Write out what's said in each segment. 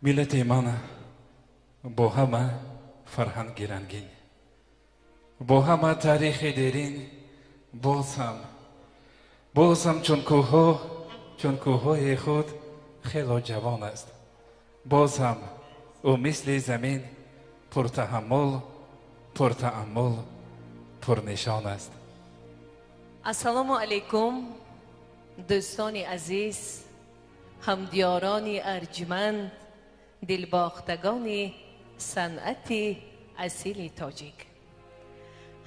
Миллати ман бо ҳама фарҳанги рангин, бо ҳама таърихи дерин, боз ҳам, боз ҳам чун кӯҳҳо, чун кӯҳҳои худ хело ҷавон аст. Боз ҳам ӯ мисли замин пуртаҳаммул, пуртааммул, пурнишон аст. Ассалому алайкум, дӯстони азиз, ҳамдиёрони арҷманд, дилбохтагони санъати асили тоҷик.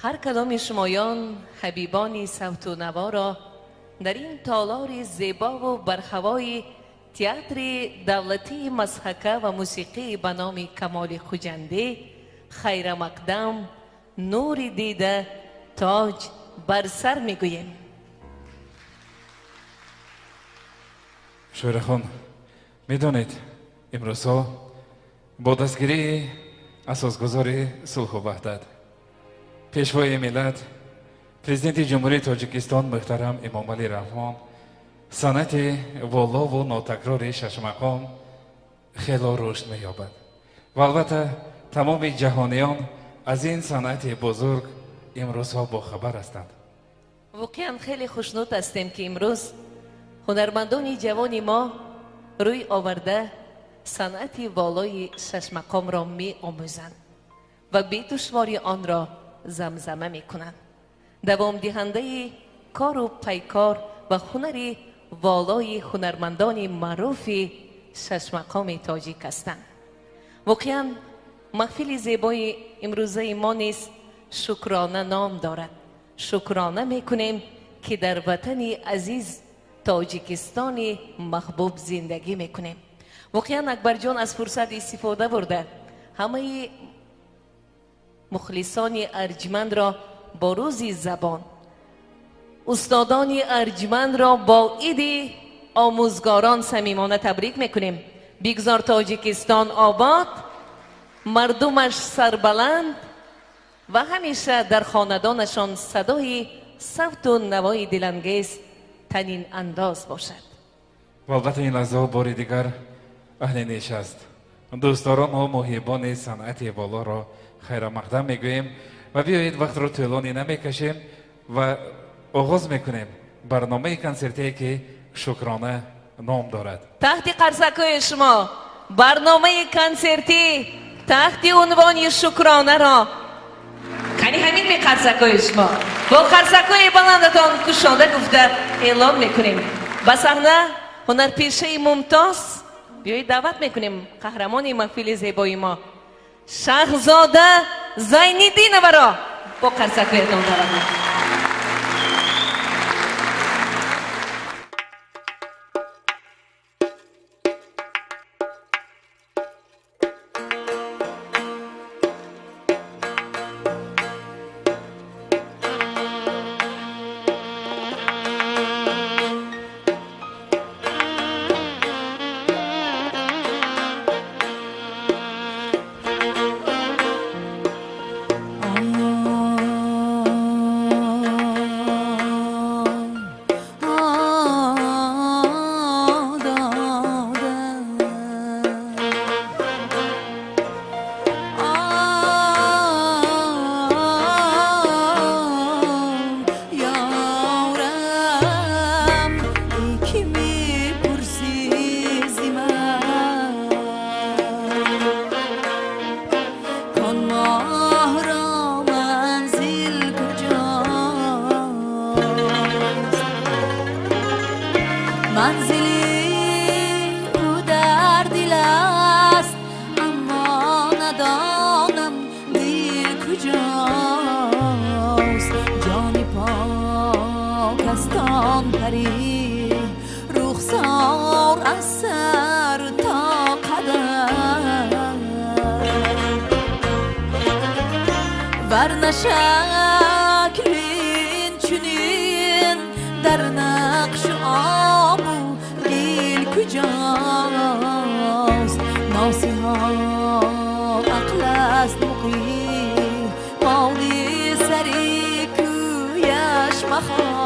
Ҳар кадоми шумоён ҳабибони савту наворо дар ин толори зебову барҳавои театри давлатии мазҳака ва мусиқӣ ба номи Камоли Хуҷандӣ хайрамақдам, нури дида, тоҷ бар сар мегӯем. Шоирахон, медонед, имрӯзҳо бо дастгирии асосгузори сулҳу ваҳдат, пешвои миллат, президенти Ҷумҳурии Тоҷикистон муҳтарам Эмомалӣ Раҳмон, санъати волову нотакрори шашмақом хело рушд меёбад ва албатта тамоми ҷаҳониён аз ин санъати бузург имрӯзҳо бохабар ҳастанд. Воқеан хеле хушнуд ҳастем, ки имрӯз ҳунармандони ҷавони мо рӯй оварда санъати волои шашмақомро меомӯзанд ва бедушворӣ онро замзама мекунанд. Давомдиҳандаи кору пайкор ва ҳунари волои ҳунармандони маъруфи шашмақоми тоҷик ҳастанд. Воқеан маҳфили зебои имрӯзаи мо низ шукрона ном дорад. Шукрона мекунем, ки дар ватани азиз Тоҷикистони маҳбуб зиндагӣ мекунем. Воқеан Акбарҷон аз фурсат истифода бурда ҳамаи мухлисони арҷмандро бо рӯзи забон, устодони арҷмандро бо иди омӯзгорон самимона табрик мекунем. Бигзор Тоҷикистон обод, мардумаш сарбаланд ва ҳамеша дар хонадонашон садои савту навои дилангез танин андоз бошад. Ва албатта ин лаҳзаҳо бори дигар аҳли нишаст, дӯстдорон ва муҳибони санъати волоро хайрамақдам мегӯем ва биёед вақтро тӯлонӣ намекашем ва оғоз мекунем барномаи консертие, ки шукрона ном дорад. Таҳти қарсакҳои шумо барномаи консертӣ таҳти унвони шукронаро қани ҳамин меқарсакҳои шумо бо қарсакҳои баландатон кушода гуфта эълон мекунем. Ба саҳна ҳунарпешаи мумтоз биёед даъват мекунем қаҳрамони маҳфили зебои мо Шаҳзода Зайниддиноваро бо қарсакҳоятон даъват мекунем. Мақим моли сари кӯяш махоҳ.